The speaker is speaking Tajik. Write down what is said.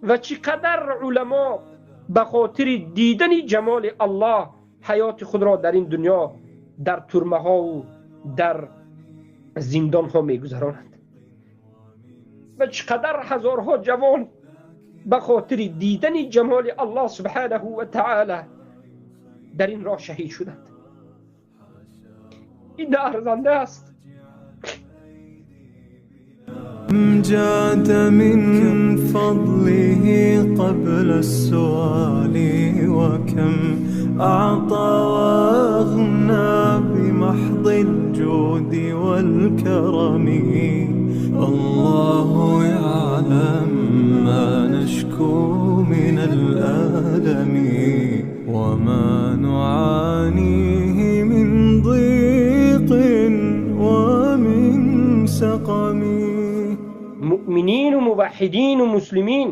Ва чӣ қадар уламо ба хотири дидани ҷамоли Аллоҳ ҳаёти худро дар ин дунё дар турмаҳо ва дар зиндонҳо мегузаронанд ва чӣ қадар ҳазорҳо ҷавон ба хотири дидани ҷамоли Аллоҳ субҳонаҳу ва таъоло дар ин роҳ шаҳид шуданд. Ин арзанда аст. جاد من فضله قبل السؤال وكم أعطى وأغنى بمحض الجود والكرم. الله يعلم ما نشكو من الآلم وما نعانيه من ضيق ومن سقم. مؤمنین و موحدین و مسلمین.